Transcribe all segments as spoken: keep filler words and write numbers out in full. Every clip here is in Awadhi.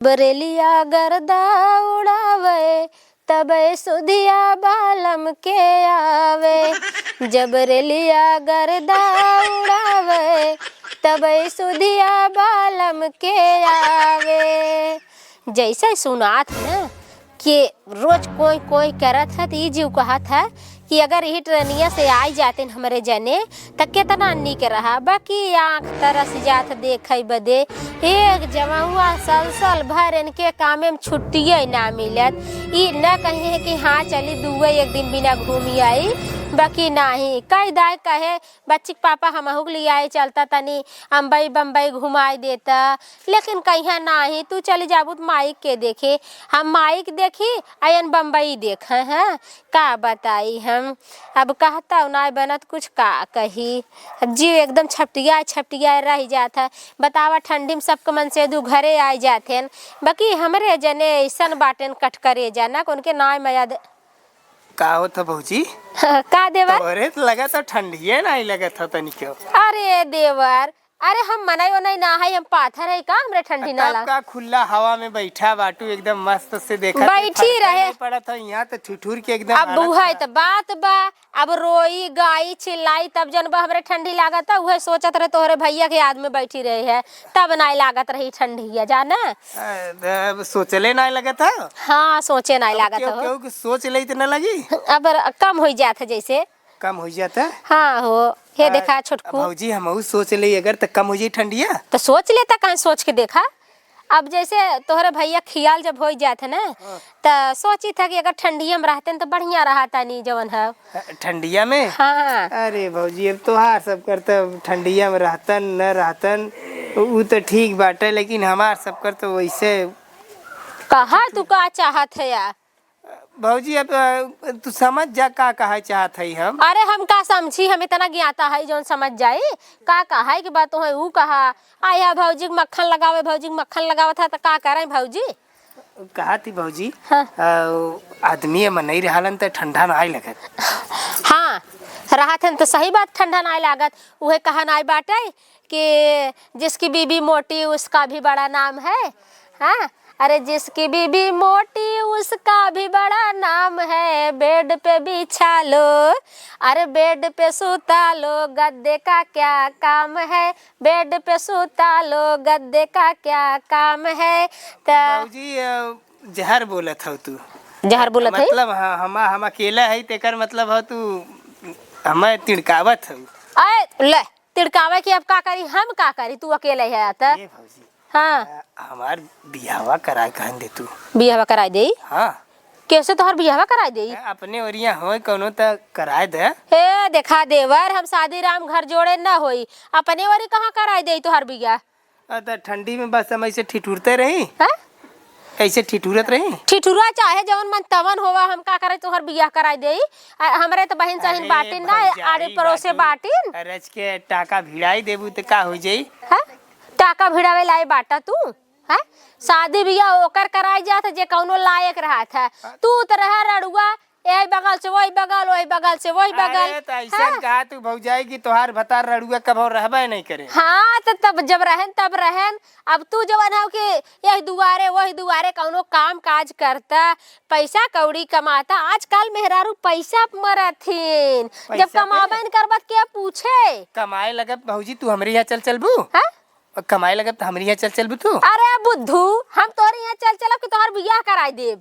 बरेलिया गर्दा उड़ावे, तबे सुधिया बालम के आवे। जब रेलिया गर्दा उड़ावे, तबे सुधिया बालम के आवे। जैसे सुनात है ना कि रोज कोई कोई करत है, त ई जीव कहत है कि अगर यही ट्रेनिया से आई जाते न हमरे जने, त केतना नीक रहा। बाकी आँख तरस जात देखै बदे। एक जमहुआ साल साल भर इनके कामे में छुट्टिये ना मिलत। ई न कहिए कि हाँ चली दुए एक दिन बिना घूमी आई, बाकी नाही। कह दाए कहे बच्ची के पापा हमहू के लियाए चलता, तनी अम्बई बम्बई घुमाए देता, लेकिन कहिया नाही, तू चली जाबू त माइक के देखे, हम माइक देखी अयन बम्बई देखे हैं। का बताई हम, अब कहता नाय बनत कुछ का कही। अब जीव एकदम छपटिया छपटिया रह जात है। बतावा ठंडी में सबके मन से दू घरे आए जात हैं, बाकी हमरे जने ऐसन बाटेन कटकरे जाना, उनके नाय मया दे। का होत है भौजी? का देवर? तोहरे त लगत है ठंडिये नाय लगत है तनिको। अरे देवर, अरे हम मनई ओनई ना है, हम पाथर है का, हमरे ठंडी ना तब लाग। का खुला हवा में बैठा बाटू, एकदम मस्त से देखत है, बैठी फरक रहे। नहीं पड़त है, यहाँ तो ठिठुर के एकदम अब हालत उहे है। त बात बा, अब रोई गाई चिल्लाई तब जनबा हमरे ठंडी लागत है। उहे सोचत रहे तोहरे भैया के याद में बैठी रहे है, तब नाय लागत रही ठंडिया जाना। अब सोचले नाय लगत है। हाँ, सोचे नाय अब लागत केहू, हो। केहू के सोच ले त न लगी। अब कम हो जात है जैसे। कम हो जाता। हाँ हो, हे आ, देखा छोटकू। भौजी, हमहू सोच ले अगर त कम हो जाई ठंडिया। त सोच लेता, कहीं सोच के देखा। अब जैसे तोहरे भैया खियाल जब हो जात है ना, हाँ। त सोची था कि अगर ठंडिया में रहते न त बढ़िया रहा तानी जवन है। ठंडिया में? हाँ। अरे भौजी, अब तोहार सब कर त ठंडिया में रहतन न रहतन, उ त ठीक बाटे, लेकिन हमार सब कर त वैसे। कहा तू का चाहत है यार? भौजी, अब, अ, तू समझ जा का कहे चाहत हई हम। अरे, हम का समझी, हम इतना ज्ञाता हई जौन समझ जाई। का कहे के बात है, ऊ कहा, आया भौजी के मक्खन लगावे, भौजी के मक्खन लगावत है, त का करें भौजी? कहा थी भौजी, हाँ। अ, आदमी मनई रहलन त ठंडा नाय लगत। हाँ, रहत हन त सही बात, ठंडा नाय लागत। उहे कहा नाय बाटे, कि जिसकी बीबी मोटी उसका भी बड़ा नाम है, हाँ? अरे जिसकी बीबी मोटी उसका भी बड़ा नाम है, बेड पे बिछा लो, अरे बेड पे सुता लो, गद्दे का क्या काम है, बेड पे सुता लो, गद्दे का क्या काम है। त भौजी, अ, जहर बोलत हौ तू। जहर बोलत है? मतलब, हाँ, हम, हम अकेला है, तेकर मतलब हौ तू हमें तिड़कावत हौ। आए, ले, तिड़कावे के अब का करी, हम का करी, तू अकेले है त। ए भौजी, हाँ। अ, हमार बियाहवा कराए कहन दे तू। बियाहवा कराए देई? हाँ। कैसे तोहर बियाहवा कराए देई? अ, अपने ओरिया होय कौनो त कराए दे। ए, देखा देवर, हम शादी राम घर जोड़े न होई, अपने ओरी कहाँ कराए देई तोहर बियाह? अ, त ठंडी में बस हम ऐसे ठिठुरते रही। हाँ? ऐसे ठिठुरत रही? ठिठुरा चाहे जवन मन तवन होवा, हम का करे तोहर बियाह कराई देई। आ, हमरे त बहिन सहिन अरे बाटिन ना, भौजाई आड़े पड़ोसे बाटू, बाटिन। रच के टाका भिड़ाई देबू त का हो जाई? हैं? टाका भिड़ावे लाए बाटा तू? हैं? शादी बियाह ओकर कराई जात है जे कौनो लायक रहत है। तू त रहा रड़ुआ, एही बगल से वही बगल, वही बगल से वही बगल। अरे, त ऐसन हैं? कहा तू भौजाई कि तोहार भतार रड़ुआ कभो रहबे नहीं करे। हाँ, त तब जब रहन तब रहन। अब तू जवन हौ कि यही दुआरे वही दुआरे कौनो काम काज करता, पैसा कौड़ी कमाता। आजकल मेहरारू पैसा प मरथिन। जब पैसा पे? कमाबे न करबा त के पूछे? कमाए लगब भौजी, तू हमरे यहाँ चल चलबू? हाँ? कमाए लगब त हमरे यहाँ चल चलबू तू? अरे बुद्धू, हम तोहरे यहाँ चल चलब कि तोहर बियाह कराई देब?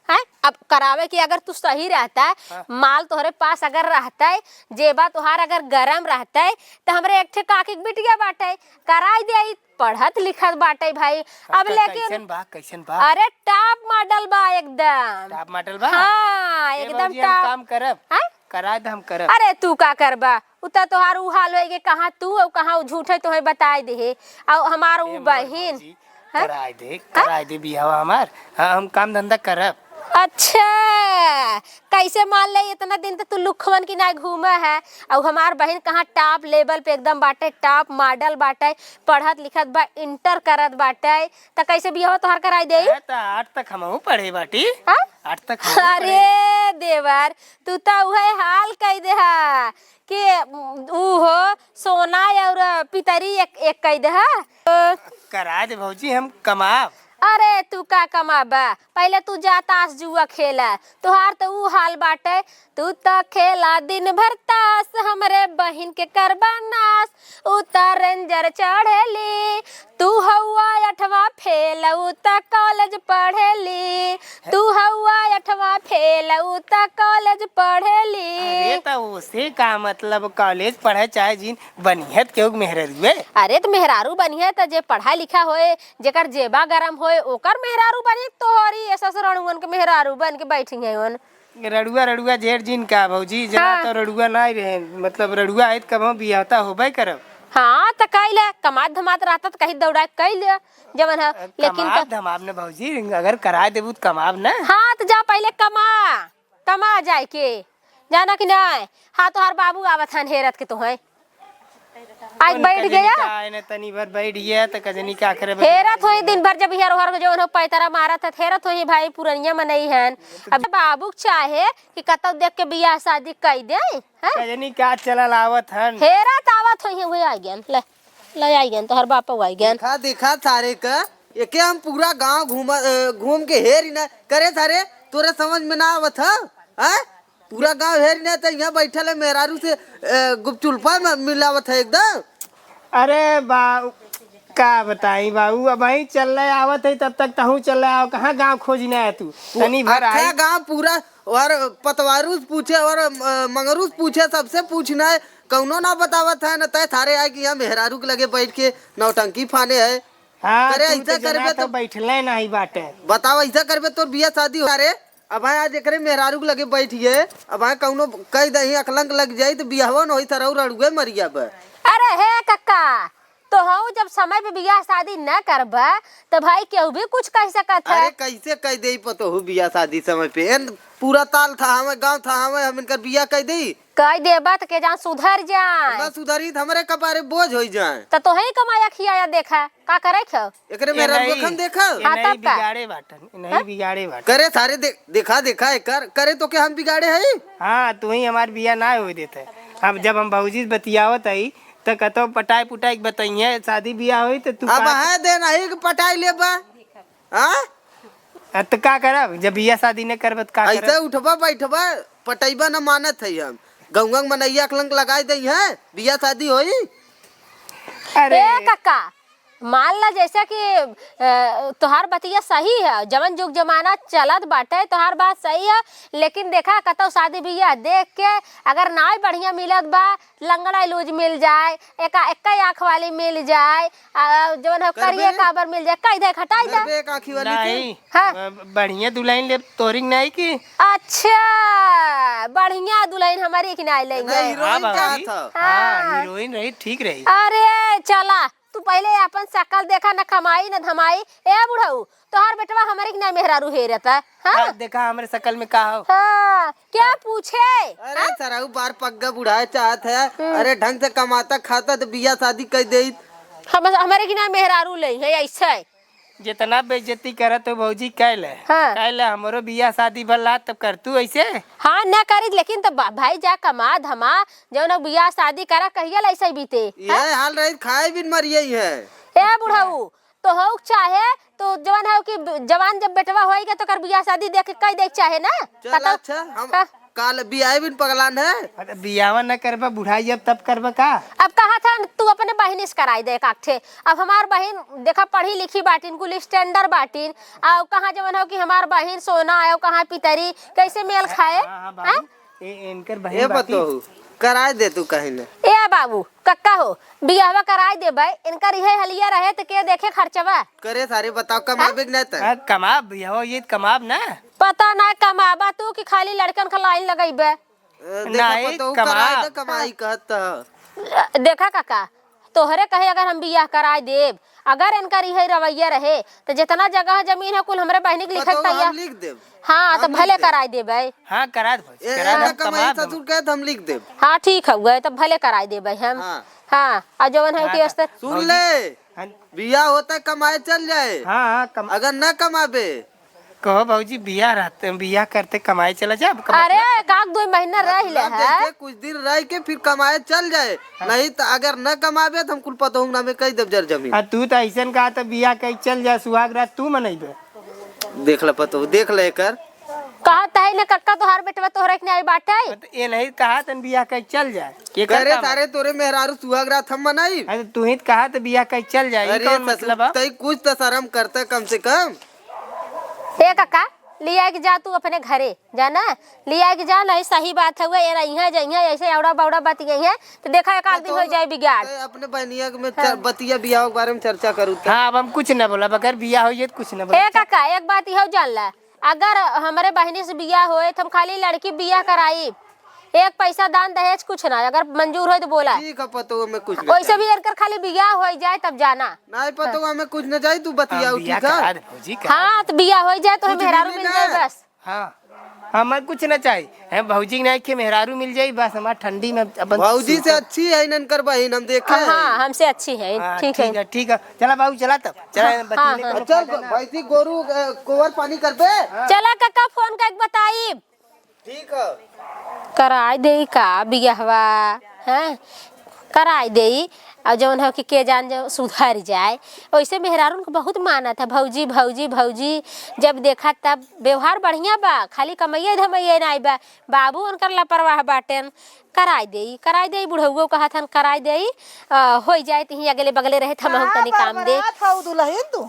हैं? अब करावे के अगर तू सही रहता, हाँ। माल तोहरे पास अगर रहता, जेबा तोहार अगर गरम रहता, त हमरे एक ठे काकी के बिटिया बाटे, कराई दे, पढ़त लिखत बाटे भाई। अब अब त लेकिन कैसन बा, कैसन बा? अरे top model बा एकदम। Top model बा? हाँ, ए एकदम भौजी, हम top। काम करब। हैं? कराए दे, हम करब। अरे तू का करबा? उ त तोहार उ हाल होए के कहाँ तू अउ कहाँ उ झूठे तोहे बताए देहे। अउ हमार उ ए मोर बहिन। भौजी, हैं? कराए दे, हैं? कराए दे बियाहवा हमार। हाँ, हम काम धंधा करब। अच्छा, कैसे मान ले इतना दिन त तू लुखवन की ना घूमे है, अउ हमार बहिन कहाँ top level पे एकदम बाटे, top model बाटे, पढ़त लिखत बा, inter करत बाटे, त कैसे बियाहवा तोहार कराई देई? ए, त आठ तक हमहू पढ़े बाटी। हाँ? आठ तक हमहू पढ़े। अरे देवर, तू त उहे हाल कई देहा कि ऊ हो सोना और पितरी एक, एक कई देहा। कराए दे भौजी, हम कमाब। अरे तू का कमाबा, पहिले तू जा तास जुआ खेला, तोहार त ऊ हाल बाटे। तू त खेला दिन भर तास, हमरे बहिन के करबा नास। ऊ त रेंजर चढ़ेली, तू हउआ अठवा फेल, ऊ त कॉलेज पढ़ेली। तू हउआ अठवा फेल, ऊ त कॉलेज पढ़ेली। अरे त ओसे का मतलब, कॉलेज पढ़े चाहे जिन, बनिहत केहू के मेहररुए। अरे त मेहरारू बनिहे त जे पढ़ा लिखा होए, जेकर जेबा गरम होए, ओकर मेहरारू बनी, तोहरी ये ससुरानुअन के मेहरारू बन के बैठी हैं उन। रड़ुआ, रड़ुआ जेठ जिन का भौजी, जना हाँ। तो रड़ुआ ना रहे, मतलब रड़ुआ आइत कबहूँ बियाहता होबे करब। हाँ, त कइले, कमात धमात रहता त कहीं दौड़ा के कइले, जवन है, लेकिन कमाब त धमाब न भौजी, अगर कराए देबू त कमाब न। हाँ, त जा पहिले कमा, कमा जाए के, जाना कि नहीं? हाँ, तोहार बाबू आवत हन हेरत के तोहे। आज ओ बैठ गया। का, एने तनी भर बैठ गया त कजनी का करे बे? हेरत होई दिन भर जब इहर ओहर के जवन हो पैतरा मारत है, हेरत होई भाई पुरनिया मनई हन। अब बाबू चाहे कि कतौ देख के बियाह शादी कई दे, हैं? कजनी का चलल आवत हन। हेरत आवत होई, हुए आ गयन। ले, ले आ गयन, तोहर बापा आ गयन। देखा, देखा सारे का, एके हम पूरा गांव घूम, अ, घूम के हेरी ना करे सारे, तोरे समझ में ना आवत ह, हैं? पूरा गांव हेरी ना, त यहाँ बैठल है मेहरारू से, अ, गुपचुल्फा म-, मिलावत है एकदम। अरे बा, का बताई बाबू, अबहीं चल रहे आवत है, तब तक तहूँ चल रहे आओ, कहाँ गांव खोजी ना है तू? तनी भर आई। आखा गांव पूरा, और पतवारू से पूछे, और, अ, मंगरू से पूछे, सबसे पूछना है, कौनो ना बतावत है, न तय थारे आए कि यहाँ मेहरारू के लगे बैठ के नौटंकी फाने है। हाँ, करे तू ऐसा तो जना करबे तो तो बैठले नहीं बाटे। बताओ, ऐसा करबे तोर बियाह शादी हो रे। अब आज एकरे मेहरारू के लगे बैठ गए, अब कौनो कह दही अकलंक लग जाई तो बियाहवा न होई, सरऊ रड़ुए मर जाबे। अरे हे कक्का, तोहू जब समय पे बियाह शादी न करबा, त भाई केहू भी कुछ कह सकत है। अरे कैसे कह देई पतोहू बियाह शादी समय पे? एन पूरा ताल था हमें, गांव था हमें, हम इनकर बियाह कह देई। कह देबा त के जान सुधर जाए। ना सुधरी त हमरे कपारे बोझ होई जाए। त तोहे ही कमाया खियाया देखा, का करे ख? एकरे ये मेहरारू नहीं, खन देखा। ये हाँ, नहीं तब का? बिगाड़े बाटन, ये नहीं हाँ? बिगाड़े बाटन। करे सारे दे-, देखा, देखा, एकर, करे तो के हम बिगाड़े हई? हाँ, तू ही हमार बियाह ना होए देते। अब जब हम भौजी से बतियावत हई, त कतौ पटाई पुटाई के बतइहे, शादी बियाह होई त तू अब का है दे नहीं कि पटाई लेबा, हाँ? आ, त का करब? जब बियाह शादी न करब त का ऐसे करब? उठबा बैठबा, पटैबा न मानत है हम। गौंवा के मनैया अकलंक लगाई दई है, बियाह शादी होई? अरे। ए कक्का, मान ला जैसे कि, अ, तोहार बतिया सही है, जवन जुग जमाना चलत बाटे, तोहार बात सही है, लेकिन देखा कतौ शादी बियाह देख के अगर नाई बढ़िया मिलत बा, लंगड़ा लूज मिल जाए, एका, एक्का आँख वाली मिल जाए, आ, जवन हो करबे। करिए काबर मिल जाए, कह दे, हटाई दे। करबे एक आँखी वाली के? नहीं। हाँ। ब-, बढ़िया दुल्हन ले तोरी के नहीं की? अच्छा, बढ़िया दुल्हन हमारी की नहीं लेंगे। नहीं, हीरोइन हाँ, का बाबूजी। था। हाँ, हाँ। हीरोइन रही, ठीक रही। अरे, चला, तू पहले अपन शकल देखा, न कमाई, न धमाई। ए बुढ़ऊ, तोहार बेटवा हमरे के ना मेहरारू हेरत है, हाँ? हाँ, देखा हमरे शकल में का हो। हाँ, क्या पूछे? अरे हाँ? सरऊ बार पग्गा बुढ़ाए चाहत है। हम्म। अरे ढंग से कमाता खाता त बियाह शादी कर देइत। हम, हमरे के ना मेहरारू ले है ऐसे। जितना बेइज्जती करत हो भौजी, कह ले। हाँ। कह ले, हमरो बियाह शादी भला तब कर तू ऐसे। हाँ, ना करी, लेकिन तो बा-, भाई जा कमा धमा, जौन बियाह शादी करा, कहिया ले ऐसे बीते, ये हाँ? हाल रही, खाए बिन मरिए है। ए बुढ़ऊ, तो हो चाहे तो जवान हो कि ब-, जवान जब बेटवा होई के तो कर बियाह शादी देख के कह दे चाहे ना। चल बताओ। अच्छा, हम हाँ। काल बियाह बिन पगलान है। अरे बियाह न करबा, बुढ़ाई अब तब करबा का? अब कहा था तू अपने बहिनी से कराई दे एक आठे। अब हमार बहिन देखा पढ़ी लिखी बाटिन, कुल standard बाटिन। आ कहाँ जवन हो कि हमार बहिन सोना आयो, कहाँ पितरी, कैसे मेल खाए? हाँ, हाँ, बाबू। हाँ? ए, इनकर बहिन ए बाटी। बतोहू, कराए दे तू कहीं ने। ए बाबू, कक्का हो, बियाहवा कराए देबै, इनकर इहे हलिया रहे त के देखे खर्चवा? करे सारे बताओ, कमाबे कि नहीं त? हाँ, कमाब, बियाहवा ये कमाब ना। पता ना कमाबा तू कि खाली लड़कन का लाइन लगैबे। ए, देखा नहीं, पतोहू, कमाब। कराए दे, कमाई कहत त। देखा कक्का, तोहरे कहे अगर हम बियाह कराए देब, अगर इनकर इहे रवैया रहे, त जितना जगह जमीन है, कुल हमरे बहिनी के लिखे के बताओ, हम तैयार। लिख देब। हाँ, हम त भले लिख देब। कराए देबै। हाँ, करा दे, ए, करा दे, इनका कमाई कमाब। ससुर कहे त हम लिख देब। हाँ, ठीक हउए, त भले कराए देबै हम। हाँ। हाँ, आ जवन है हाँ, कि त अस्तर सुन ले, हाँ। बियाह होता कमाए चल जाए। हाँ, हाँ, कम- अगर न कमाबे, कहो भौजी, बियाह रहते, बियाह करते कमाए चला जाब, कमाए अरे, चला। एक आध दो महीना रह ले मतलब है। जैसे कुछ दिन रह के फिर कमाए चल जाए, हाँ। नहीं तो अगर न कमाबे तो हम कुल पतोहू नामे कई देब जर जमीन। आ, तू तो ऐसन कहा तो बियाह कई चल जाए, सुहाग रात तू मनइबे। देख ले पतोहू, देख ले एकर। कहत है न कक्का, तोहार बेटवा तोहरे के नहीं आई बाटे। तो ये नहीं कहा तन बियाह कई चल जाए। ये कर करे काम है। सारे तोरे मेहरारू सुहाग रात हम मनाई। अरे, तू ही तो कहा तो बियाह कई चल जाए, ये अरे, कौन ससुर, मतलब है? तई कुछ तो शर्म करता कम से कम। ए काका, लिया के जा तू अपने घरे, जाना, लिया के जा, नहीं सही बात है, ये रही है, जइहे ऐसे औड़ा बौड़ा बतियाई है, तो देखा एक आध दिन हो जाए बिगाड़। तो अपने बहनिया के में चर-, बतिया बियाह के बारे में चर्चा करू तो। हाँ, अब हम कुछ न बोला, बगैर बियाह हो ये तो कुछ न बोला। ए काका, एक बात इहो जान ला, अगर हमरे बहनी से बियाह होए, तो हम खाली लड़की बियाह कराई, एक पैसा दान दहेज कुछ ना, अगर मंजूर होए तो बोला। ठीक है, पतोह में कुछ न वैसे चाहिए। भी एनकर खाली बियाह हो जाए तब जाना। नहीं पतोह में कुछ न जाए, तू बतियाओ, हाँ, बियाह ठीक है? करा दे भौजी, करा हाँ, दे। तो बियाह हो जाए तो हमें कुछ मेहरारू मिली मिल ना। जाए बस। हाँ, हमें कुछ न चाहिए। हम भौजी के नहीं के मेहरारू मिल जाए बस, हमार ठंडी में अपन भौजी से सूता। अच्छी है इनकर बहिन, हम देखे हाँ, हैं। हाँ, हमसे अच्छी है, हाँ, ठीक है। ठीक है, ठीक है। चला बाबू, चला तब। चला, हाँ, बतिया हाँ, ले हाँ। कौनो चल, फायदा ना। भैंसी गोरू, अ, गोबर पानी करबे? हाँ। चला काका, फोन करके बताई। ठीक है। कराई देई का बियहवा, हैं? कराई देई। और जौन हो कि के जान जो सुधर जाए। वैसे मेहरारून को बहुत मानत है, भौजी, भौजी, भौजी। जब देखा तब व्यवहार बढ़िया बा, खाली कमैया धमैया नाई बा। बाबू उनकर लापरवाह बाटेन। कराई देई, कराई देई, बुढ़उओ कहत हन कराई देई। अ, होई जाए, तिहीं अगले बगले रहे, थमहू का तनी काम दे। बरबरात हऊ दुलहिन तू?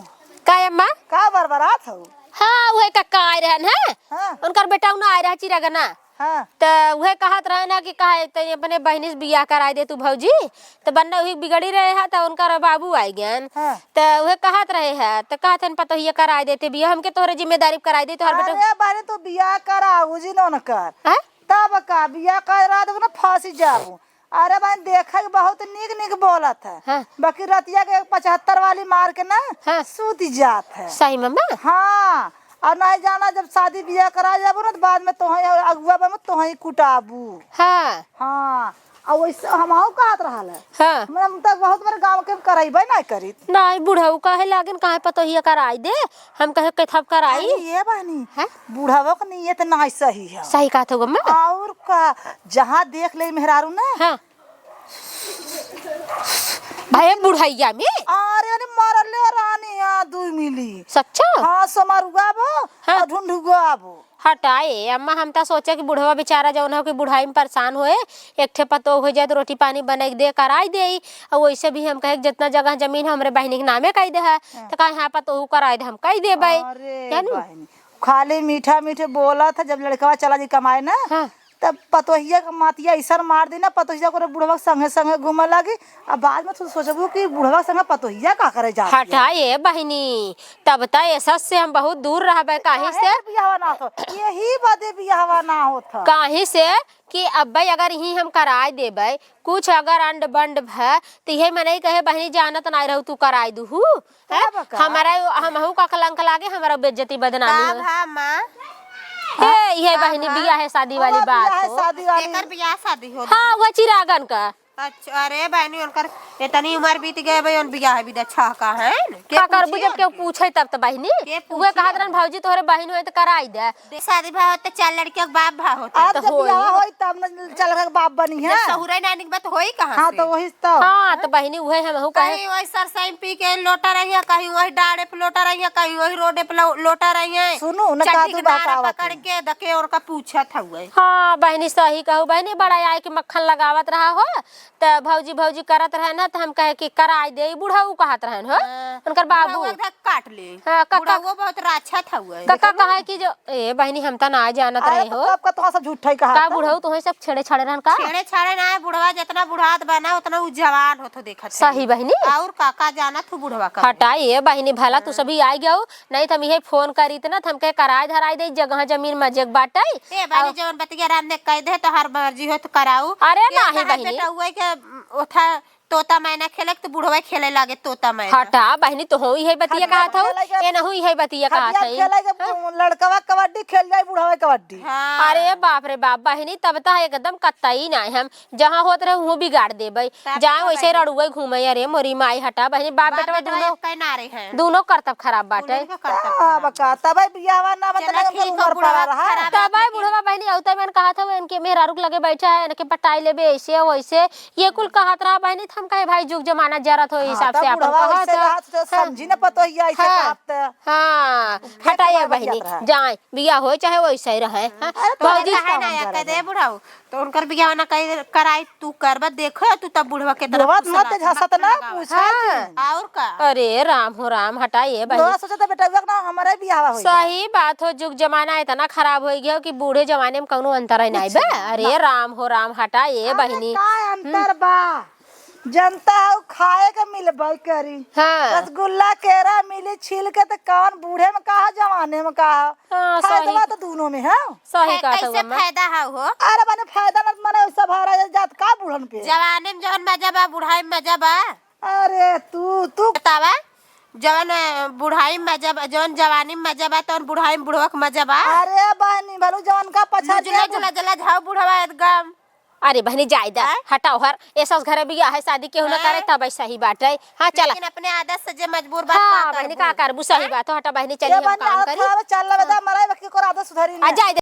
का अम्मा? का बरबरात हऊ? हाँ, उहे कक्का आए रहन, हैं? हाँ। उनकर बेटौना आए रहा चिरगना। हाँ। त उहे कहत रहे ना कि काहे तनी अपने बहिनी से बियाह कराए दे तू भौजी। त बन्ना उही बिगड़ी रहे है, त उनकर बाबू आए गएन। हाँ। त उहे कहत रहे है, त कहत हन पतोहिया कराए देते बियाह, हमके तोहरे जिम्मेदारी कराए दे, तोहर बेटा। अरे बहनी, तू बियाह करा, उजी न उनकर। हैं? तब का, बियाह करा देबू ना, फंसी जाबू। अरे बहन, देखे के बहुत नीक नीक बोलत है, हाँ। बाकी रतिया के पचहत्तर वाली मार के ना हाँ। सूत जात है। सही में माँ? हाँ, और नहीं जाना, जब शादी बियाह करा जाबू ना, तो बाद में तोहई अगुआ बा में तोहई कुटाबू। हाँ। हाँ, और वैसे हमहू कहत रहल है। हाँ। मतलब, हम तो बहुत बड़े गाँव के करइबे नहीं करित। नहीं, बुढ़ऊ कहे लागिन, काहे पतोहिया कराई दे, हम कहे के थप कराई। अरे ये बहनी, हैं? बुढ़ावा के नीयत नाई सही है। सही कहत हो अम्मा। और का, जहाँ देख ले मेहरारू ना। हाँ। भाई बुढ़ैया में। अरे अरे मरले रानी है दुई मिली। सच्चा? हाँ, समारुआ बो, हाँ। और ढुंढुआ बो। हटाए अम्मा, हम त सोचे कि बुढ़वा बेचारा जौन हो कि बुढ़ाई में परेशान होए, एक ठे पतोह हो जाए तो रोटी पानी बना के दे, कराई दे। और वैसे भी हम कहे कि जितना जगह जमीन है हमरे बहिनी के नामे कही दे है, हाँ। तो कहे हाँ पतोहू कराई दे, हम कही देबै। अरे जानू? बहिनी, खाली मीठा मीठे बोलत है, जब लड़कवा चला जी कमाए ना, हाँ। तब पतोहिया के मातिया ऐसन मार दी ना, पतोहिया को बुढ़वा के संगे संगे घूमे लागी। अब बाद में तू सोचबू कि बुढ़वा के संगे पतोहिया का करे जात है। हटा ये बहिनी, तब त ऐसा से हम बहुत दूर रहबे, काहे काहे से? ना बियाहवा ना होत? यही बदे बियाहवा ना होत है। काहे से कि अब्बे अगर यही हम कराए देबे, कुछ अगर अंड बंड भय, त इहे मनई कहे, "बहिनी जानत नाई रहू, तू कराई दुहू।" हैं? तब का? हमारा, हमहू का कलंक लागे, हमारा बेइज्जती बदनामी का हो। भा माँ? ए, इहे का बहिनी भा? बियाह है शादी वाली बात बियाह है हो। शादी वाली। केकर बियाह शादी हो? हाँ, वो चिरागन का। अच्छा, अरे बहिनी, उनकर इतनी उम्र बीत गए भाई, उन बियाह विदा छह का है न? के का करबू पूछी जब केहू उनके? पूछे तब त बहिनी? के उहे पूछी कहत रहन, उनके? "भौजी तोहरे बहिन होए त कराई दे।" दे शादी भा होत त चार लड़कियों के बाप भा होत। आज त जब होई। बियाह होई तब न चार लड़का के बाप बनी है। जब सहुरे नानी के बात होई कहाँ हाँ, से? त वही त। हाँ, त बहिनी उहे हमहू कहे। कहीं वही सरसई में पी के लोटा रही है, कहीं वही डाड़े पे लोटा रही है, कहीं वही रोडे पे लो-, लोटा रही है। सुनू न, चड्डी कादू के नारा बहकावत पकड़ है। के दके और का पूछत हुए। हाँ, बहिनी सही कहू, बहिनी बड़ा आए के मक्खन लगावत रहा हो। त भौजी, भौजी करत रहे ना, त हम कहे कि कराई दे, ई बुढ़ऊ कहत रहन हो। हाँ। उनकर बाबू। बुढ़ऊ एक धक काट ले। हाँ, कक्का। बुढ़ऊ बहुत राछत हउए। कक्का कहे कि जो, ए बहिनी, हम त ना जानत हाँ, रहे तो हो। कब का तोहार सब झूठा ही कहा का था। बुढ़ऊ तोहे सब छेड़े छाड़े रहन का? छेड़े छाड़े ना है, बुढ़वा जितना बुढ़ात बा ना, उतना उ जवान होत हो देखत है। सही बहिनी। और का, का जानत हो बुढ़वा का? हटा, ए बहिनी, भला तू हाँ। सभी आ गयो, नहीं त हम इहे फोन करीत ना, त हमके कराए धराए दे, जगह जमीन मजे के बाटे। ए बहिनी, और जवन बतिया राम ने कह दे, तोहार मर्जी हो त कराऊ। अरे ये नाहीं कहा बहिनी। बेटा हुआ के, उम, ओथा तोता मैना खेले के तो बुढ़वा खेले लागे तोता मैना। हटा बहिनी, तोहू इहे बतिया कहत हऊ, एनहू इहे बतिया कहत हई। लड़कवा कबड्डी खेल जाई, बुढ़वा कबड्डी। हाँ। अरे बाप रे बाप बहिनी, तब त एकदम कतई ना हम जहाँ होत रहे उहू बिगाड़ देबै। जाए वैसे रड़ुए घूमे। अरे मोरी माई, हटा बहिनी, बाप बेटवा दूनो, दूनो करतब खराब बाटे। तबे बियाहवा ना बा, तबे बुढ़वा बहिनी अउते में कहत हवे, इनके मेहरारू के लगे बैठा है, इनके पटाई लेबे, ऐसे वैसे, ये कुल कहत रहा बहिनी। त हम कहे भाई जुग जमाना जरत हो, हिसाब से आपन कहत। समझी ना पतोहिया ऐसे कहत। हाँ, हटाइए बहिनी, जाए बियाह होए चाहे वैसे ही रहे। भौजी कहे ना या कह दे बुढ़ाऊ, तो उनकर बियाह ना कई कराई, तू करबा, देखो तू तब बुढ़वा के तरफ बुढ़वा मत झसत ना, पूछा। हाँ। और का? अरे राम हो राम, हटा ये बहिनी। बुढ़वा सोचत बेटवा ना हमरे बियाह होई। सही बात हो, जुग जमाना इतना खराब हो गया कि बूढ़े जमाने में कौनो अंतर ही नहीं बे। अरे राम हो राम, हटा ये बहिनी। का अंतर बा? जनता हऊ खाए के मिलबे करी। हाँ। रसगुल्ला केरा मिली छील के, त कौन बूढ़े में कहा, जवाने में कहा। हाँ, फायदा तो दूनो में है। सही कहत हऊ अम्मा। फायदा है हो। अरे माने फायदा ना, माने ऐसा भरा जात का बूढ़न पे। जवाने में जवन मजा बा, बुढ़ाई में मजा बा। अरे तू, तू बतावा, जवन बुढ़ाई में मजा बा, जवन जवानी में मजा बा, तवन बुढ़ाई में बुढ़वा के मजा बा। अरे बहिनी, भलू जवन का पछा लुजला, जुला, जुला, झाऊ बुढ़वा एकदम। अरे बहिनी, जाए दा, हटाओ हर, ए सस घरे बियाह है, शादी केहू ना करे, तब ऐसा ही बाटे। हाँ, चला। लेकिन अपने आदत से जे मजबूर बा, हाँ, बहिनी, का करबू, सही बात हो, हटा बहिनी, चली हम काम करी। चल, बता, मराई बकी को आदत सुधारी ना। जाए दे।